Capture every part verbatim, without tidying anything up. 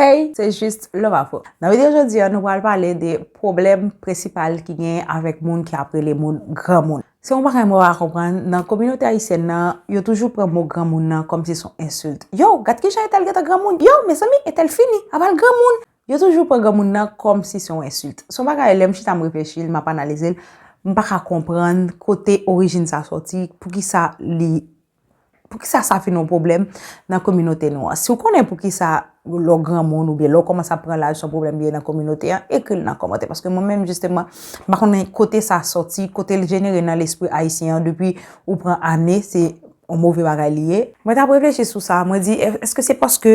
Hey, se Just Love Afro. Nan videyo jodi a, nou pral pale de pwoblèm prensipal ki genyen avèk moun ki ap rele moun granmoun. Se yon bagay mwen pa konprann, nan kominote ayisyèn nan, yo toujou pran mo granmoun nan kòmsi se yon ensilt. Yo, gad kijan entèl gentan granmoun. Yo, mezanmi, entèl fini, apa l granmoun. Yo toujou pran granmoun nan kòmsi se yon ensilt. Se yon bagay, lè m chita m reflechi l, m ap analize l, m pa ka konprann kote orijin sa sòti, poukisa li, poukisa sa vin yon pwoblèm nan kominote nou an. Si w konnen poukisa lè w granmoun oubyen lè w kòmanse ap pran laj se yon pwoblèm li ye nan kominote an, ekri l nan kòmantè. Paske mwen menm, jisteman, m pa konnen kote sa sòti, kote l jenere nan lespri ayisyen an depi ou pran ane, se yon move bagay li ye. Mwen t ap reflechi sou sa, mwen di, èske se paske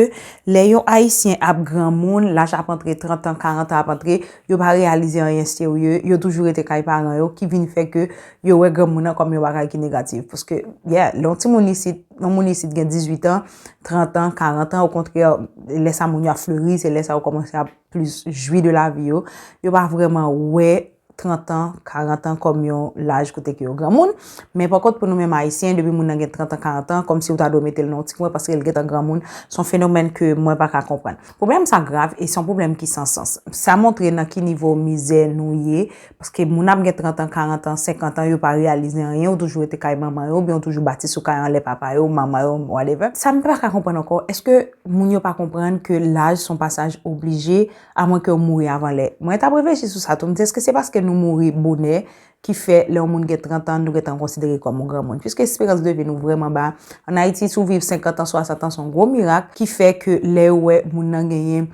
lè yon ayisyen ap granmoun, laj ap antre, trant an, karant an ap antre, yo pa reyalize anyen serye, yo toujou rete kay paran yo, ki vin fè ke yo wè granmoun nan kòm yon bagay ki negatif. Paske, yeah, lè yon timoun isit, yon moun isit gen dizuit an, trant an, karant an, okontrè, lè sa moun yo ap fleri, se lè sa yo kòmanse ap plis jwi de lavi yo, yo pa vrèman wè trant an, karant an kòm yon laj kote ke yo granmoun. Men pa kont pou nou menm ayisyen, depi moun nan gen trant an, karant an, kòmsi ou ta dwe mete l nan yon ti kwen paske l gentan granmoun, se yon fenomèn ke mwen pa ka konprann. Pwoblèm sa grav e se yon pwoblèm ki san sans. Sa montre nan ki nivo mizè nou ye, paske moun ap gen trant an, karant an, senkant an, yo pa reyalize anyen, yo toujou rete kay manman yo, oubyen yo toujou bati sou kay anlè papa yo, manman yo, whatever. Sa m pa ka konprann ankò, èske moun yo pa konprann ke laj se yon pasaj oblije, amwen ke w mouri avan lè? Mwen t ap reflechi sou sa tou, m di, èske se paske nou mouri bonè ki fè lè yon moun gen trant an, nou gentan konsidere kòm yon granmoun? Piske esperans de vi nou vrèman ba. Ann Ayiti, si w viv senkant an, swasant an, se yon gwo mirak ki fè ke lè yo wè moun nan genyen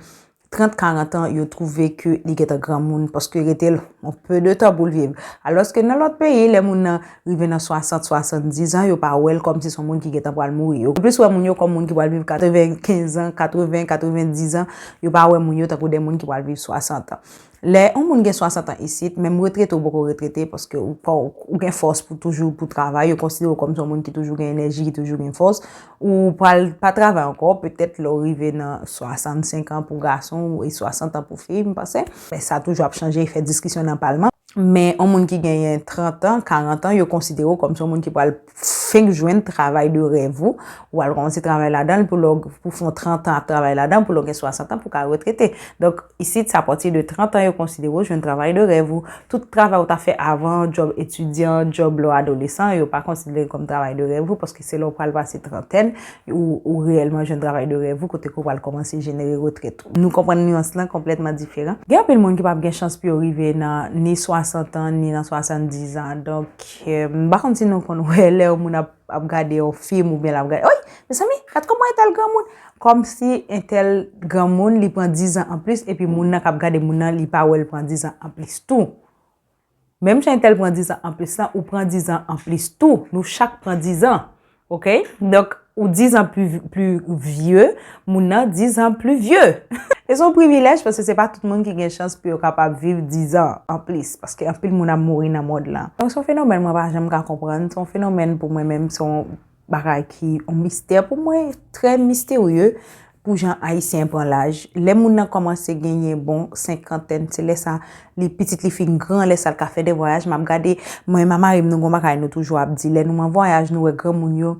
trant, karant an, yo twouve ke li gentan granmoun, paske rete l yon pe de tan pou l viv. Alòske nan lòt peyi, lè moun nan rive nan swasant, swasanndiz an, yo pa wè l kòmsi se yon moun ki gentan pral mouri. Yo plis wè moun yo kòm moun ki pral viv katrevenkenz an, katreven, katrevendiz an, yo pa wè moun yo tankou de moun ki pral viv swasant an. Lè yon moun gen swasant an isit, menm retrete ou poko retrete, paske ou pa, ou gen fòs pou toujou pou travay, yo konsidere w kòm se yon moun ki toujou gen enèji, ki toujou gen fòs, ou pral pa travay ankò, petèt lè w rive nan swasannsenk an pou gason e swasant an pou fi, m panse. Men sa toujou ap chanje, e fè diskisyon nan palman. Men yon moun ki genyen trant an, karant an, yo konsidere w kòm se yon moun ki pral fenk jwenn travay de rèv ou, ou al kòmanse travay ladan l pou lè w, pou fè yon trant an ap travay ladan l, pou lè w gen swasant an pou w ka retrete. Donk, isit, se apati de trant an yo konsidere w jwenn travay de rèv ou. Tout travay ou ta fè avan, djòb etidyan, djòb lè w adolesan, yo pa konsidere kòm travay de rèv ou, paske se lè w pral pase trantèn, ou, ou reyèlman jwenn travay de rèv ou, kote ke w pral kòmanse jenere retrèt ou. Nou konprann nyans lan konplètman diferan. Gen anpil moun ki p ap gen chans pou yo rive nan ni swasant an, ni nan swasanndiz an. Donk, eh, m pa konn si nou konn wè lè yon moun ap, ap gade yon fim oubyen l ap gade, oy, mezanmi, gad kòman entèl granmoun. Kòmsi entèl granmoun, li pran diz an anplis, epi moun nan k ap gade moun nan, li pa wè l pran diz an anplis tou. Menm jan entèl pran diz an anplis lan, ou pran diz an anplis tou. Nou chak pran diz an. Oke? Donk, ou diz an pli, pli vye, moun nan diz an pli vye. E se yon privilèj paske se pa tout moun ki gen chans pou yo kapab viv diz an anplis. Paske anpil moun ap mouri nan mond lan. Donk, se yon fenomèn mwen pa janm ka konprann. Se yon fenomèn pou mwen menm, se yon bagay ki yon mistè pou mwen, trè misterye pou jan Ayisyen pran laj. Lè moun nan kòmanse genyen bon senkantèn, se lè sa li pitit li fin gran, lè sa l ka fè de vwayaj. M ap gade, mwen, mama e m, nou gon bagay nou toujou ap di, lè nou an vwayaj, nou wè granmoun yo,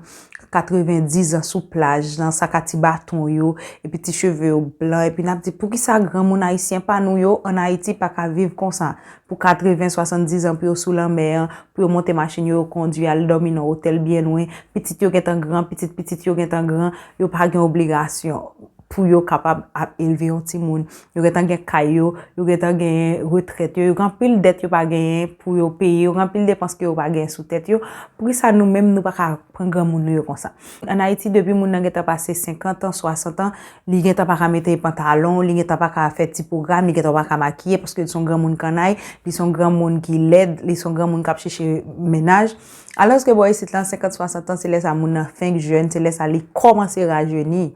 katrevendiz an sou plaj lan, sa ka ti baton yo, epi ti cheve yo blan, epi n ap di, poukisa granmoun ayisyen pa nou yo, ann Ayiti, pa ka viv konsa? Pou katreven, swasanndiz an, pou yo sou lanmè an, pou yo monte machin yo, yo kondui, al dòmi nan otèl byen lwen, pitit yo gentan gran, pitit pitit yo gentan gran, yo pa gen obligasyon pou yo kapab ap elve yon timoun. Yo gentan gen kay yo, yo gentan gen retrèt yo, yo gen anpil dèt yo pa genyen pou yo peye, yo gen anpil depans ke yo pa genyen sou tèt yo. Poukisa nou menm nou pa ka pran granmoun nou yo konsa? Ann Ayiti, depi moun nan gentan pase senkant an, swasant an, li gentan pa ka mete pantalon, li gentan pa ka fè ti pwogram, li gentan pa ka makiye paske li se yon granmoun kannay, li se yon granmoun ki lèd, li se yon granmoun k ap chèche mennaj. Alòske bò isit lan, senkant, swasant an, se lè sa moun nan fenk jèn, se lè sa li kòmanse rajeni.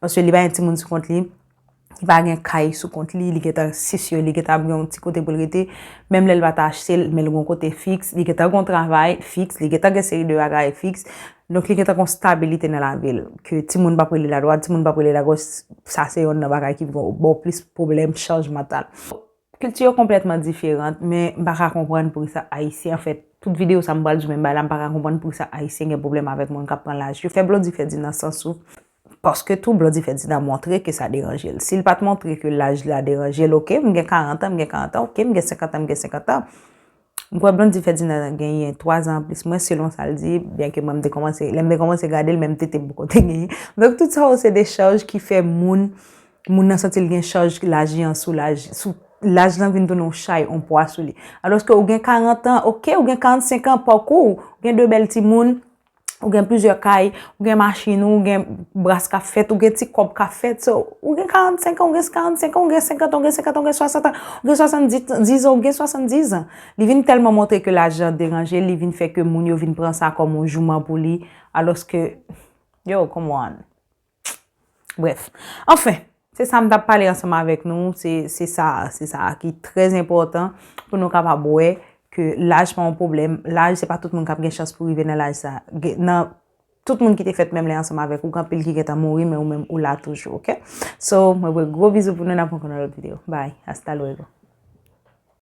Paske li pa gen timoun sou kont li, li pa gen kay sou kont li, li gentan, se si, li gentan ap gen yon ti kote pou l rete. Menm lè l pa ta achte l, men l gen yon kote fiks, li gentan gen yon travay fiks, li gentan gen seri de bagay fiks. Donk, li gentan gen yon stabilite nan lavi l. Ke timoun p ap rele l adwat, timoun p ap rele l agòch, sa se yonn nan bagay ki ba w plis pwoblèm, chaj mantal. Kilti yo konplètman diferan, men m pa ka konprann poukisa Ayisyen, anfèt, tout videyo sa m pral di menm bagay la, m pa ka konprann poukisa Ayisyen gen pwoblèm avèk moun k ap pran laj yo. Fè Blondedy fè di nan sans ou, Paske tou Blondy Ferdinand montre ke sa deranje l. Si l pa t montre ke laj la deranje l, oke, m gen karant an, m gen karant an, oke, m gen senkant an, m gen senkant an. M kwè Blondy Ferdinand genyen twa zan anplis mwen, selon sa l di, byenke mwen m te kòmanse, lè m te kòmanse gade l, menm tete m poko te genyen. Donk, tout sa yo se de chaj ki fè moun, moun nan santi l gen chaj laj li an sou laj, sou laj lan vin tounen yon chay, yon pwa sou li. Alòske ou gen karant an, oke, ou gen karannsenk an, pakou, ou gen de bèl timoun, ou gen plizyè kay, ou gen machin, ou gen bras k ap fèt, ou gen ti kòb k ap fèt. So, ou gen karannsenk an, ou gen karannsenk an, ou gen senkant an, ou gen senkant an, ou gen swasant an, ou gen swasanndis an, ou gen swasanndis an. Li vin tèlman montre ke laj lan deranje l, li vin fè ke moun yo vin pran sa kòm yon jouman pou li, alòske, yo, come on. Brèf. Anfen, se sa m t ap pale ansanm avèk nou, se, se sa, se sa ki trè enpòtan pou nou kapab wè ke laj pa yon pwoblèm. Laj, se pa tout moun k ap gen chans pou rive nan laj sa. Gen, nan tout moun ki te fèt menm lè ansanm avèk ou, gen anpil ki gentan mouri, men ou menm ou la toujou, oke? So, mwen voye gwo bizou pou nou, n ap rankontre nan lòt videyo. Bye, hasta luego.